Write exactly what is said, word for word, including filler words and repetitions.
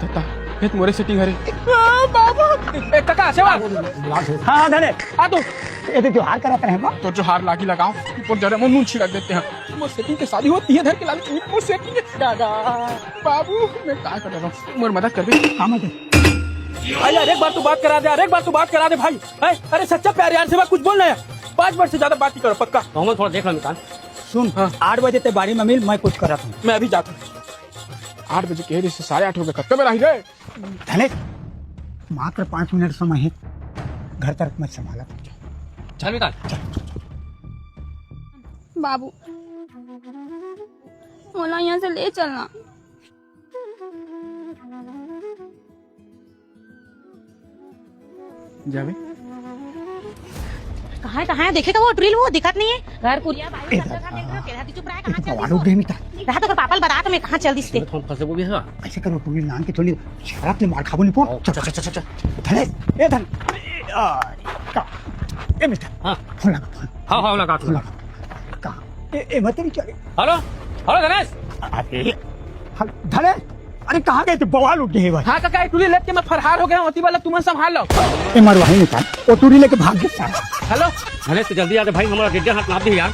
हे त मोरे setting हरे। आ, बाबू। ए, कका, सेवा। हाँ, हाँ, धने। आ तो। ये तो जोहार करत रहे बा। तो जोहार लागी लगाओ, ऊपर जरे में नून छिड़क देते हैं। मोर setting के शादी होती है, धर के लाल की मोर setting है। दादा, बाबू, मैं का कर रहा हूँ? मोर मदद कर दे। हाँ, मदद। अरे, अरे, एक बार तू बात करा दे, अरे, एक बार तू बात करा दे भाई। ए, अरे, सच्चा प्यार यार, सेवा कुछ बोल ना यार। पाँच मिनट से ज्यादा बात नहीं करो, पक्का। तो हम थोड़ा देख लो निकाल। सुन, हाँ। आठ बजे ते बारी में मिल, मैं कुछ करत हूँ। मैं अभी जाता हूँ। आठ बजे के, साढ़े आठ हो गए, कब तक रही रे? धने, मात्र पाँच मिनट समय है, घर तरफ मैं संभाला। चल विकास। बाबू, मोला यहाँ से ले चलना। जाबे। कहाँ है, कहाँ है? देखे तो वो टुरी ल, वो दिखत नहीं है। घर कुरिया बारी ए सब दादा, जगह देख रहे हो, तेरा भी चुप रहा है, कहाँ चल बवाल हो गए मिता। रहा तो पापा ल बता तो मैं कहाँ चल दिस ते। थोड़ा फंसे वो भी है। ऐसे करो, टुरी लान के थोड़ी शराब ले मार खाबो नहीं पो। चल, चल, चल, चल, चल। धने, ए धन। अरे, का? ए मिता। हाँ। फोन लगा, फोन। हाँ, हाँ, लगा, फोन लगा। का? ए, ए, मत नहीं चले। हेलो, हेलो धनेश। अरे, हल-, धने, अरे कहाँ गए थे? बवाल उठ गए भाई। हाँ काका, ए टुरी लेके मैं फरहार हो गया हूँ, ओती वाला तुमन संभाल लो। ए मरवाही निकाल, वो टुरी लेके भाग गया साला। हेलो। धनेश तो जल्दी आ जा भाई, हमारा गिरजा हाथ नाप दे यार।